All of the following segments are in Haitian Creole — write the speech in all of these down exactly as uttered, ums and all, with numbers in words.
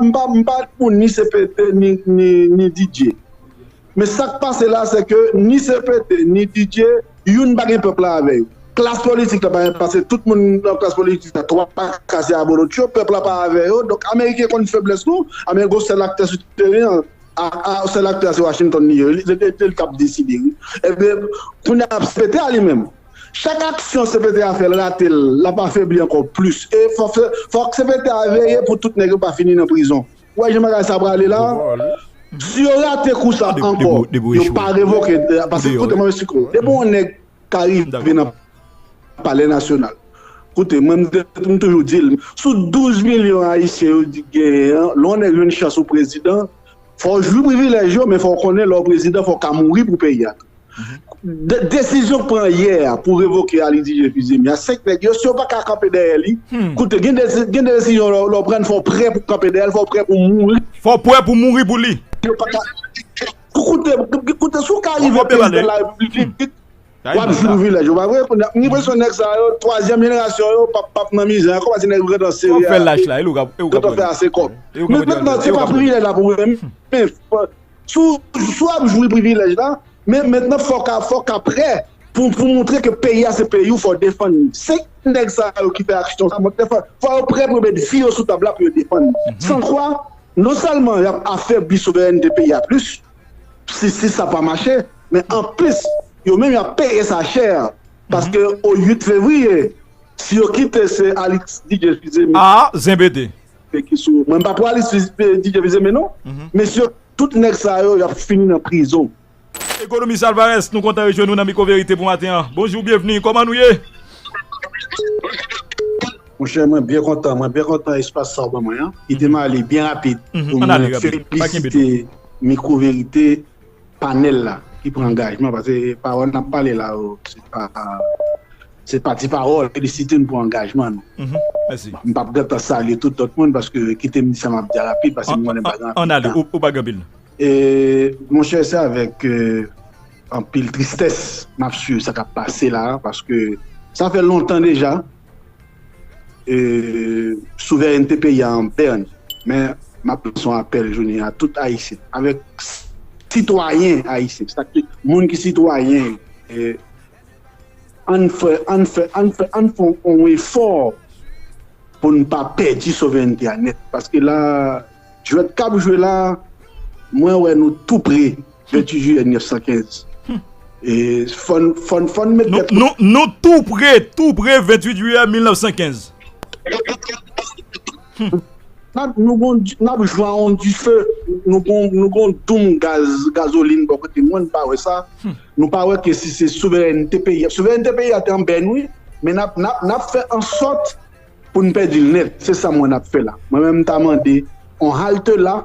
m pa, m pa pou ni C P T, ni, ni, ni D J. Men sa k pase la, se ke ni C P T, ni D J, youn pa gen pèp la avè yo. Klas politik la pa gen, paske tout moun nan klas politik la, twa ka se abolotcho, pèp la pa avè yo. Donk, Ameriken konn feblès nou, Ameriken gon sèl aktè sou teren an, a, a, sèl aktè a se Washington li ye, li, li, li, li k ap deside, wi. Ebyen, kounye a, C P T a li menm, chak aksyon C P T a fè, l rate l, l ap afebli ankò plis. E fò, fò, fòk C P T a veye pou tout nèg yo pa fini nan prizon. Ou wè jan bagay sa prale la? Si yo rate kou sa ankò, yo pa revoke, paske koute, mwen eksplike w. Depi yon nèg ka rive nan Palè Nasyonal, koute, mwen, m te, m toujou di l, sou douz milyon Ayisyen yo di genyen an, lè yon nèg jwenn chans ou prezidan, fò w jwi privilèj yo, men fò w konnen lè w prezidan, fò w ka mouri pou peyi a tou. De, desizyon k pran yè a pou revoke Ali D J Fils-Aimé a, senk nèg yo, si yo pa ka kanpe dèyè li, koute, gen de, gen de desizyon lè, lè w pran, fò w prè pou kanpe dèyè l, fò w prè pou mouri. Fò w prè pou mouri pou li. Yo pa ka, koute, koute, si w ka rive prezidan la repiblik, w ap jwi privilèj yo, pa vre? Kounye a, m gen enpresyon nèg sa yo, twazyèm jenerasyon yo, p ap, p ap nan mizè ankò, paske nèg yo gentan sere, gentan fè ase kòb. Men mentnan, se pa privilèj la pou yo, men si w, si w ap jwi privilèj la, men mentnan fò w ka, fò w ka prè pou, pou montre ke peyi a se peyi w, fò w defann li. Senk nèg sa yo ki fè aksyon sa, montre fò, fò yo prè pou yo met vi yo sou tab la pou yo defann li. San kwa, non sèlman y ap afebli souverènte peyi a plis, si, si sa pa mache, men anplis, yo menm y ap peye sa chè. Paske o uit fevriye, si yo kite se Alix D J Fils-Aimé. Ah, zen pete. Ki sou, mwen m pa pou Alix D J Fils-Aimé non. Men si yo, tout nèg sa yo, y ap fini nan prizon. Ekonomis Alvarez, nou kontan rejwenn ou nan Mikwo Verite pou maten an. Bonjou, byenvni, kòman nou ye? Monchè, mwen byen kontan, mwen byen kontan espas sa w ban mwen an. Kite m ale byen rapid pou mwen felisite Mikwo Verite, panèl la ki pran angajman, paske pawòl n ap pale la yo, se pa, se pa ti pawòl. Felisite n pou angajman nou. M p ap gentan salye tout lòt moun, paske kite m di sa m ap di a rapid, paske m konnen m pa gen anpil tan. Ann ale, ou, ou pa gen anpil tan. E, monchè, se avèk, euh, anpil tristès m ap swiv sa k ap pase la a, paske sa fè lontan deja, euh, souverènte peyi a an bèn. Men, m ap lanse yon apèl jodi a tout Ayisyen, avèk sitwayen ayisyen, sètadi moun ki sitwayen, euh, ann fè, ann fè, ann fè, ann fè yon efò pou n pa pèdi souverènte a nèt. Paske la, jwèt k ap jwe la, mwen wè nou tou pre venntuit jiyè mil nèf san kenz. E fò n, fò n, fò n met tèt nou, nou tou pre, tou pre venntuit jiyè mil nèf san kenz. N ap, nou gon, n ap jwe a yon dife, nou gon, nou gon doum gaz, gazolin bò kote mwen, n pa wè sa. Nou pa wè ke si se souverènte peyi a, souverènte peyi a te an bèn, wi, men n ap, n ap, n ap fè an sòt pou n pèdi l nèt. Se sa mwen n ap fè la. Mwen menm, m ta mande yon halte la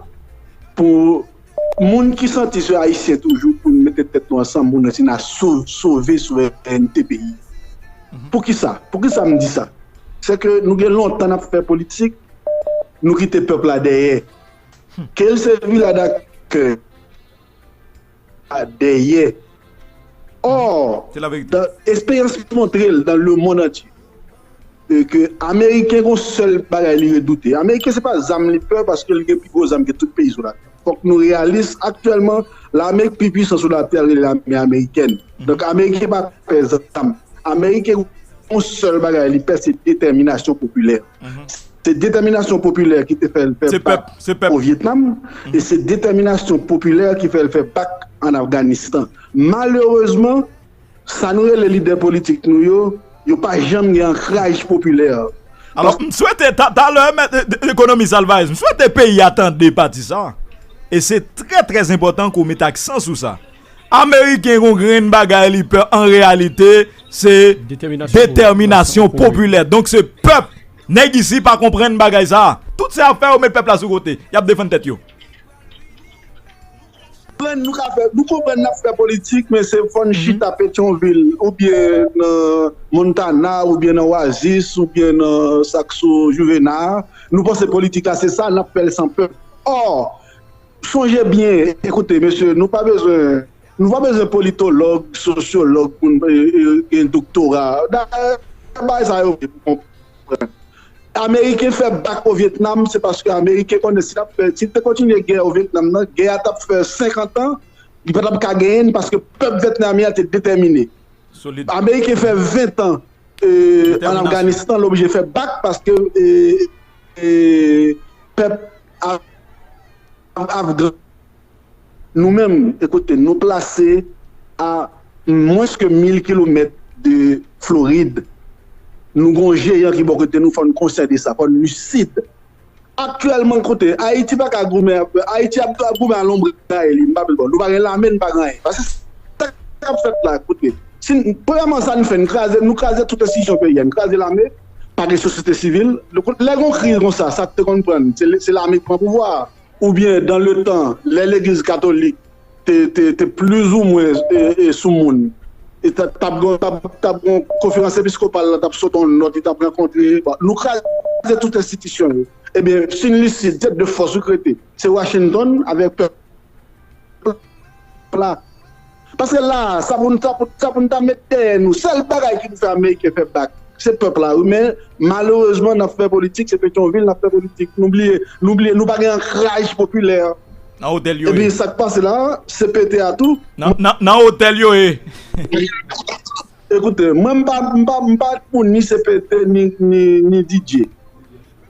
pou moun ki santi se Ayisyen toujou, pou n mete tèt nou ansanm, pou n resi n a sov-, sove souverènte peyi. Poukisa? Poukisa m di sa? Se ke nou gen lontan n ap fè politik, nou kite pèp la dèyè. Ke l se vila dakèy a dèyè. Or, dan, esperyans montre l dans le monde entier, e ke Ameriken gon sèl bagay li redoute. Ameriken se pa zam li pè paske li gen pi gwo zam ke tout peyi sou latè. Fòk nou reyalis, aktyèlman, lame ki pi pwisan sou latè rele lame amerikèn. Donk, Ameriken pa pè zam. Ameriken gon sèl bagay li pè, se detèminasyon popilè. Se detèminasyon popilè ki te fè l fè bak o Vyetnam, e se detèminasyon popilè ki fè l fè bak ann Afganistan. Malerezman, sa nou rele lidè politik nou yo, yo pa janm gen ankraj popilè. Alò, m swete, ta-, talè, mèt, e, e, ekonomis Alvarez, m swete peyi a tande pati sa. E se trè, trè enpòtan ke w mete aksan sou sa. Ameriken gon grenn bagay li pè, an reyalite, se detèminasyon popilè. Donk, se pèp. Nèg isi pa konprann bagay sa. Tout sa y ap fè, yo met pèp la sou kote. Y ap defann tèt yo. Nou ka fè, nou konprann n ap fè politik, men se fò n chita Petyonvil, oubyen nan Montana, oubyen nan Oasis, oubyen nan sa k sou Juvena. Nou panse politik la se sa, n ap fè l san pèp. Or, sonje byen, ekoute, mesye, nou pa bezwen, nou pa bezwen politològ, sosyològ pou n, e, e, gen doktora. Dayè, bagay sa yo vle pou konprann. Ameriken fè bak o Vyetnam, se paske Ameriken konnen si l ap fè, si l te kontinye gè o Vyetnam nan, gè a t ap fè senkant an, li pa t ap ka genyen l paske pèp vyetnamyen an te detèmine. Solid. Ameriken fè ven tan e, an Afganistan, l oblije fè bak paske e, e, pèp a- Afgan. Nou menm, ekoute, nou plase a mwens ke mil kilomèt de Florid. Nou gen yon jeyan ki bò kote nou, fò n konsyan de sa, fò n lisid. Aktyèlman, koute, Ayiti pa ka goumen, Ayiti ap, ap goumen a lonbray li, m pa vle bon. Nou pa gen lame, nou pa gen anyen. Paske sa k ap fèt la, koute. Si, premyèman, sa n fè, n kraze, nou kraze tout enstitisyon peyi a, n kraze lame, pa gen sosyete sivil. Lè gen yon kriz konsa, sa k te konn pran, se, se lame k pran pouvwa a. Oubyen dan le tan, lè legliz katolik te, te, te plizoumwen e, e, sou moun, e t ap, t ap gen, t ap, t ap gen konferans episkopal la, t ap sot yon nòt, li t ap rankontre, bon, nou kraze tout enstitisyon yo. Ebyen, si n lisid, tèt de fòs ou k rete, se Washington avèk pèp la. Paske la, sa pou n, sa pou, sa pou n ta met dèyè nou. Sèl bagay ki pou fè Ameriken fè bak, se pèp la, wi. Men, malerezman, n ap fè politik, se Petyonvil, n ap fè politik. Nou bliye, nou bliye, nou pa gen ankraj popilè. Nan otèl yo Epi ye. Sa k pase la, C P T a tou. Nan, nan, nan otèl yo ye. Ekoute, mwen, m pa, m pa, m pa pou ni C P T, ni, ni, ni D J.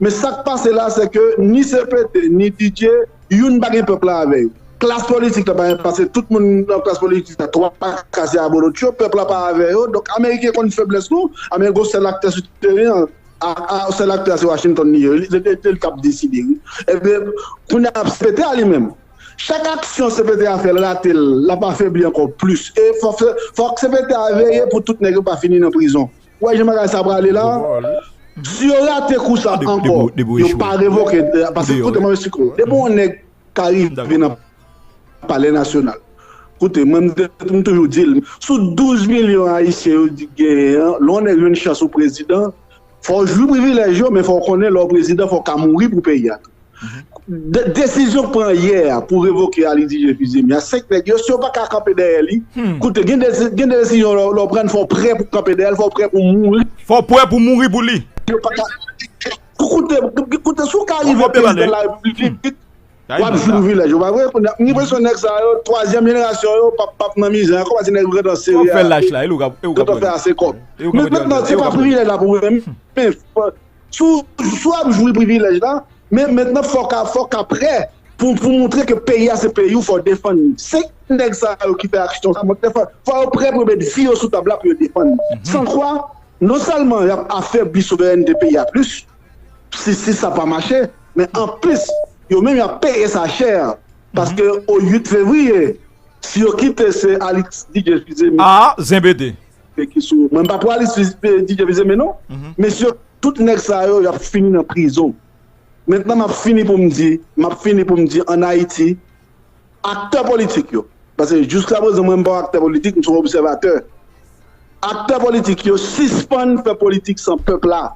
Men sa k pase la, se ke ni C P T, ni D J, youn pa gen pèp la avè yo. Klas politik la pa gen, paske tout moun nan klas politik la, twa ka se abolotcho, pèp la pa avè yo. Donk, Ameriken konn feblès nou, Ameriken gon sèl aktè sou teren an, a, a, sèl aktè a se Washington li ye, li, se, se, se li k ap deside, wi. Ebyen, kounye a, C P T a li menm, chak aksyon C P T a fè, l rate l, l ap afebli ankò plis. E fòk, fòk C P T a veye pou tout nèg yo pa fini nan prizon. Ou wè jan bagay sa prale la? Si yo rate kou sa ankò, yo pa revoke, paske, koute, mwen eksplike w. Depi yon nèg ka rive nan Palè Nasyonal, koute, mwen, m te, m toujou di l, sou douz milyon Ayisyen yo di genyen an, lè yon nèg jwenn chans ou prezidan, fò w jwi privilèj yo, men fò w konnen lè w prezidan, fò w ka mouri pou peyi a tou. De-, desizyon k pran yè a pou revoke Ali D J Fils-Aimé a, senk nèg yo, si yo pa ka kanpe dèyè li, koute, gen de, gen de desizyon lè, lè w pran, fò w prè pou kanpe dèyè l, fò w prè pou mouri. Fò w prè pou mouri pou li. Yo pa ka, koute, koute, si w ka rive prezidan de la repiblik, w ap jwi privilèj yo, pa vre? Kounye a, m gen enpresyon nèg sa yo, twazyèm jenerasyon yo, p ap, p ap nan mizè ankò, paske nèg yo gentan sere a, gentan fè ase kòb. Men mentnan, se pa privilèj la pou mwen, men, si w, si w ap jwi privilèj la, men mentnan, fò w ka, fò w ka prè pou, pou montre ke peyi a se peyi w, fò w defann li. Senk nèg sa yo ki fè aksyon sa, montre fò, fò yo prè pou yo met vi yo sou tab la pou yo defann li. San kwa, non sèlman y ap afebli souverènte peyi a plis, si, si sa pa mache, men anplis, yo menm y ap peye sa chè. Paske o uit fevriye, si yo kite se Alix D J, eskize m. Ah, zenbete. Ki sou, mwen m pa pou Alix D J Fils-Aimé non. Men si yo, tout nèg sa yo, y ap fini nan prizon. Mentnan, m ap fini pou m di, m ap fini pou m di, ann Ayiti, aktè politik yo, paske jiskaprezan, mwen, m pa yon aktè politik, m se yon obsèvatè. Aktè politik yo, sispann fè politik san pèp la.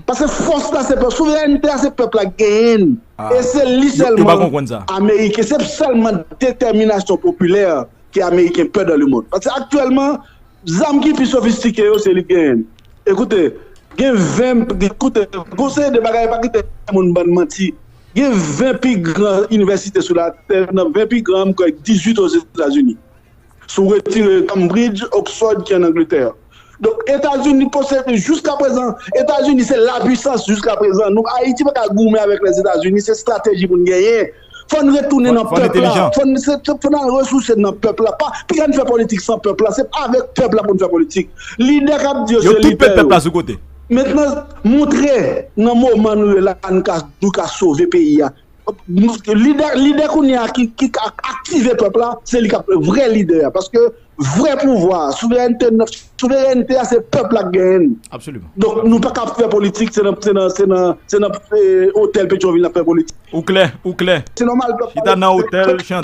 Paske fòs la, se pèp, souverènte a, se pèp la k genyen l. E se li sèlman Ameriken, se sèlman detèminasyon popilè ke Ameriken pè dans le monde. Paske aktyèlman, zam ki pi sofistike yo, se li k genyen. Ekoute, gen ven, ekoute, gon seri de bagay, pa kite moun ban n manti. Gen ven pi gran inivèsite sou latè, nan ven pi gran, m kwè, dizuit Ozetazini. Si w retire Cambridge, Oxford ki ann Angletè. Donk, Etazini posede, jiskaprezan, Etazini se lapwisans jiskaprezan. Nou, Ayiti pa ka goumen avèk Lèzetazini, se estrateji pou n genyen. Fò n retounen nan pèp la. Fò n, se, fò n al resouse n nan pèp la. Pa, piga n fè politik san pèp la. Se avèk pèp la pou n fè politik. Lidè k ap di yo se lidè yo. Mentnan, montre nan moman nou ye la, nou ka, nou ka sove peyi a. Lidè, lidè kounye a ki, ki ka aktive pèp la, se li k ap vrè lidè a. Paske vrè pouvwa, souverènte, souverènte a, se pèp la k genyen l. Donk, nou pa ka ap fè politik, se nan, se nan, se nan, se nan, eh, otèl Petyonvil n ap fè politik. Ou klè, ou klè. Se nòmal, pèp la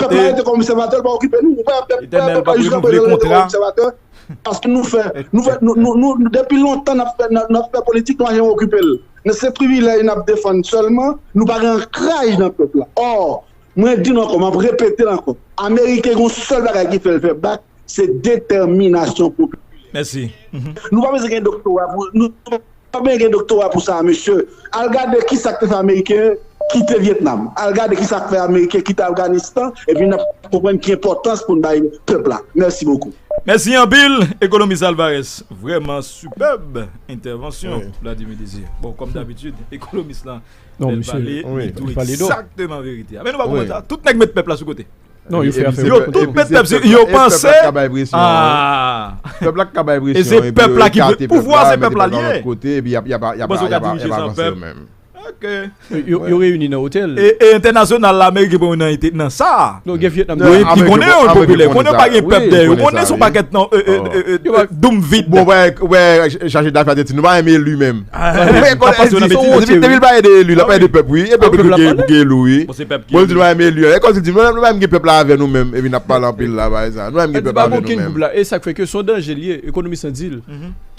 rete kòm obsèvatè, l pa okipe nou. Ou pa, pèp la rete kòm obsèvatè. Paske nou fè, nou fè, nou, nou, nou, depi lontan n ap fè, n ap, n ap fè politik, nou pa janm okipe l. Men se privilèj n ap defann sèlman, nou pa gen ankraj nan pèp la. Ò, mwen di nou ankò, m ap repete l ankò, Ameriken gen yon sèl bagay ki fè l fè bak, se detèminasyon popilè. Mèsi. Nou pa bezwen gen doktora pou, nou, Kòbyen gen doktora pou sa, mesye? Al gade ki sa k te fè Ameriken kite Vyetnam. Al gade ki sa k fè Ameriken kite Afganistan, epi n ap konprann ki enpòtans pou n bay pèp la. Mèsi bokou. Mèsi anpil, Ekonomis Alvarez. Vrèman sipèb entèvansyon, Vladimir Désir. Bon, kòm dabitid, ekonomis lan, lè l pale, li tou egzakteman verite a. Men nou pa konprann sa. Tout nèg met pèp la sou kote. Non, yo fè afè yo. Tout met pèp, yo panse. Ah. Pèp la k ka bay presyon. E se pèp la ki pouvwa, se pèp la li ye. Ou panse yo ka dirije san pèp? Ok. Yo reyini nan otèl. E entènasyonal la, Ameriken pran nan sa. Non, gen Vyetnam. Yo ki konnen yo popilè, konnen pa gen pèp dèyè yo, konnen se yon pakèt nan doum vid. Bon, wè, chaje dafè te di nou pa renmen eli menm. Depi l pa ede eli, l ap ede pèp wi. E pèp ki pou gen eli wi. Bon, li di nou pa renmen eli. E kòm si di nou pa renmen pèp la avè nou menm. Epi n ap pale anpil la, pa sa. Nou pa renmen gen pèp la avè nou menm. E sa k fè ke se yon danje li ye, ekonomis lan di l.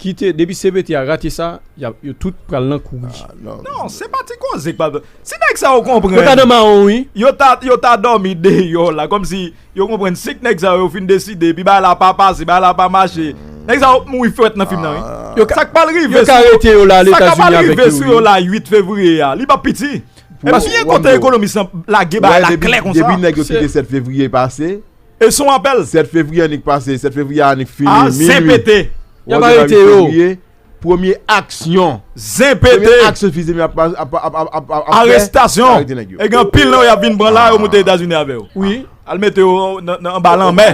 Kite, depi C P T a rate sa, yo tout pral nan kouri. Non, se pa ti koze k pa. Si nèg sa yo konprann. Yo ta nan mawon wi. Yo ta, yo ta dòmi deyò la, kòmsi yo konprann si nèg sa yo fin deside, epi bagay la pa pase, bagay la pa mache. Nèg sa yo mouri frèt nan fim nan wi. Sa k pral rive sou yo la, sa k pral rive sou yo la uit fevriye a, li p ap piti. Epi gen kote ekonomis lan lage bagay la klè konsa. Depi nèg yo kite sèt fevriye pase. E se yon apèl. Sèt fevriye annik pase, sèt fevriye annik fini, minwi. Zen pete. Y ap arete yo. Premye aksyon. Zen pete. Premye aksyon fize men ap ap ap ap ap ap ap fè. Arestasyon. Arete nèg yo. E gen anpil nan yo y ap vin pran la, yo moute Etazini avè yo. Wi. Al mete yo nan anba lanmè.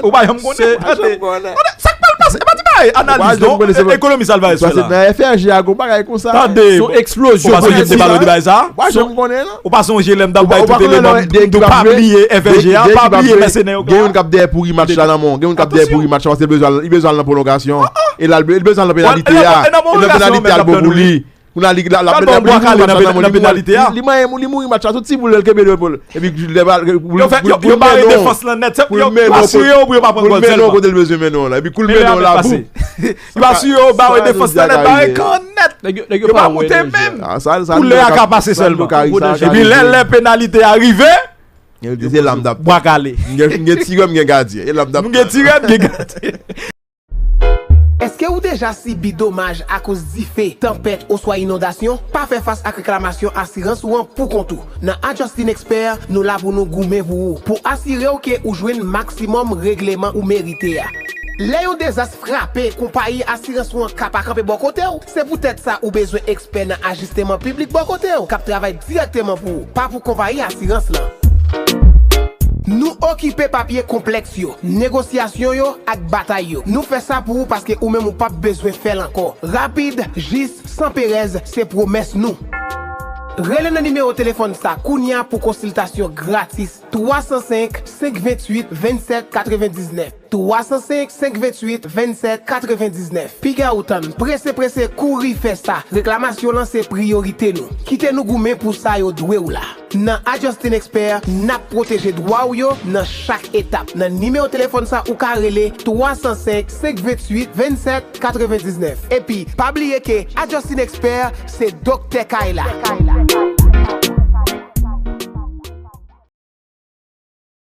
Ou pa janm konnen. Sa k pral pase? E pa ti bagay analiz non. Ekonomis Alvarez fè la. Nan F R G a gon bagay konsa. Tande. Se yon eksplozyon politik. Ou pa sonje m te pale w de bagay sa? Ou pa janm konnen non. Ou pa sonje lè m t ap bay tout eleman m di w pa bliye F R G a, pa bliye mèsenè yo. Gen youn k ap dèyè pouri match la nan men w. Gen youn k ap dèyè pouri match la paske li bezwen al nan pwolongasyon. E la li bezwen al nan penalite a. E nan penalite a l bon pou li. Kounye a li la la li mouri match la nan men w. Li manyen li mouri match la sou ti boul lè l kenbe l epòl. Epi lè ba yo bare defans lan nèt. Yo asire yo pou yo pa pran gòl sèlman. Pou l mennen w kote l bezwen mennen w la. Epi kou l mennen w la boup. Yo asire yo bare defans lan nèt, bare kan nèt. Yo pa moute menm. Pou lè a ka pase sèlman. Epi lè lè penalite a rive, yo di se la m t ap bwa kale. M gen tirè, m gen gadyen. E la m t ap. M gen tirè, m gen gadyen. Èske ou deja sibi domaj akoz dife, tanpèt oswa inondasyon? Pa fè fas ak reklamasyon asirans ou an poukont ou. Nan Adjustin Expert, nou la pou nou goumen pou ou, pou asire w ke ou jwenn maksimòm regleman ou merite a. Lè yon dezas frape, konpayi asirans ou an ka pa kanpe bò kote w. Se poutèt sa ou bezwen ekspè nan ajisteman piblik bò kote w, k ap travay dirèkteman pou ou, pa pou konpayi asirans lan. Nou okipe papye konplèks yo, negosyasyon yo ak batay yo. Nou fè sa pou ou paske ou menm ou p ap bezwen fè l ankò. Rapid, jis, san perèz, se pwomès nou. Rele nan nimewo telefòn sa kounye a pou konsiltasyon gratis, twa san senk, senk ventuit, vennsèt katrevendiznèf. Twa san senk, senk ventuit, vennsèt katrevendiznèf. Piga ou tann, prese prese, kouri fè sa. Reklamasyon lan se priyorite nou. Kite nou goumen pou sa yo dwe w la. Nan Adjustin Expert, n ap pwoteje dwa w yo nan chak etap. Nan nimewo telefòn sa, ou ka rele twa san senk, senk ventuit, vennsèt katrevendiznèf. Epi, pa bliye ke Adjustin Expert se doktè kay la.